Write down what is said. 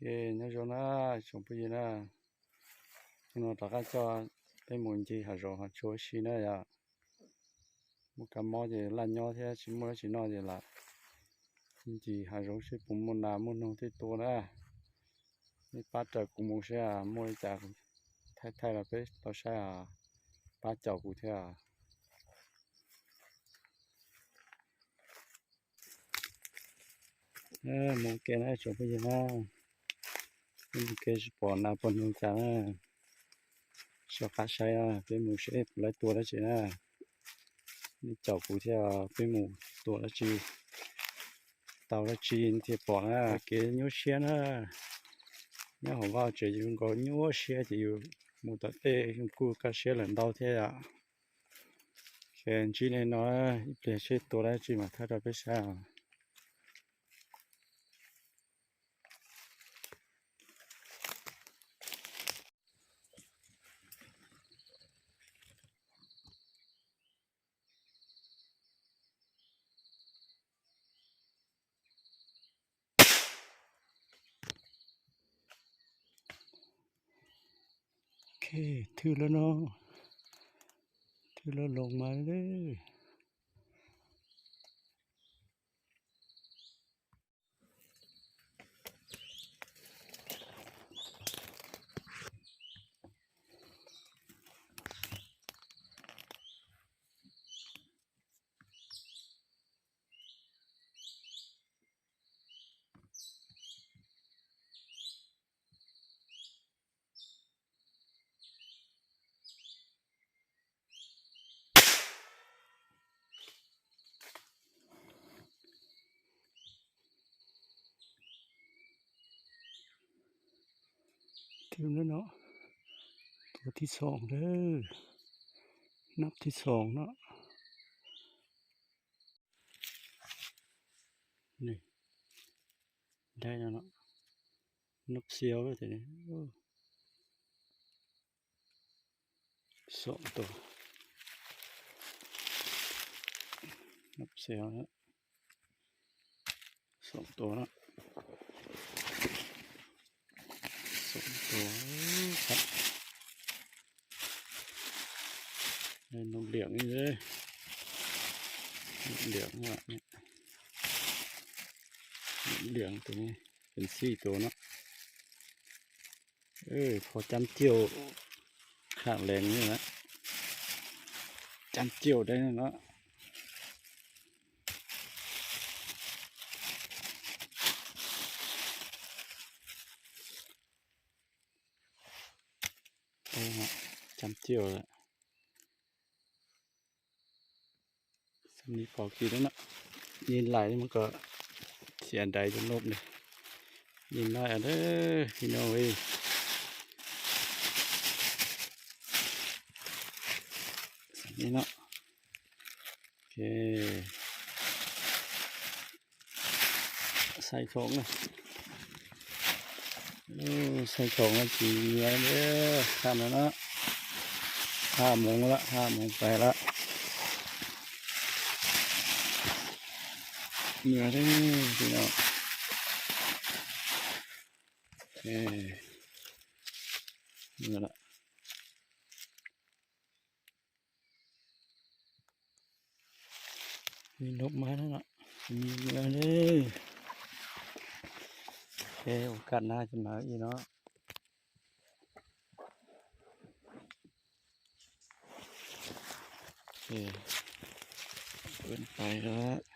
Nyob zoo na, tsoom phooj ywg na, hnub no rov qab coj peb mus ncig hav zoov hav tsuag ua si na yom. Muaj kab mob ces laj nyob thiab tsis muaj dab tsi noj ces lam ncig hav zoov seb puas muaj nas muaj noog tej tua na. Nej pab raws kuv mus seb muaj li cas thaij thaij rau peb tau saib, pab caum kuv thiab. Mus ke na tsoom phooj ywg na, mus ke tsis pom nas pom noog cas na. Soj qab saib na, peb mus seb lawv tua dab tsi na. Nej caum kuv thiab peb mus tua dab tsi, tau dab tsi thiaj pom na. Kev nyuaj siab na, nyob hauv vaj tsev yus nkaus nyuaj siab ces yus mus tom tej kuj kaj siab lawm ntau thiab yom. Ces ntsib li no, ib pliag seb tua dab tsi mas thaij rau peb saib. Thwj lawm no, thwj lawm los mas. Thwj no, tua thib xoom lawm, nab thib xoom no. Nab xiaus, xoom tua, nab xiaus, xoom tua na, xoom tua, nub liam, nub liam, nub liam tus, pes xij tus no. Phom cab ciaj, kham lees li na, cab ciaj dab no. Cab ciaj lawm. Xws li pom kiag na, yeej laim mus kom xiav nraiv rau loj li. Yeej laim a, li no, li no. Xaiv thoom na, xaiv thoom no ces nyias kham no na, ha moov lawm, ha moov pais lawm. Nyias li no. Ib lub mab no, ib lub, ua kaj na ces mas ib no. Pais lawm.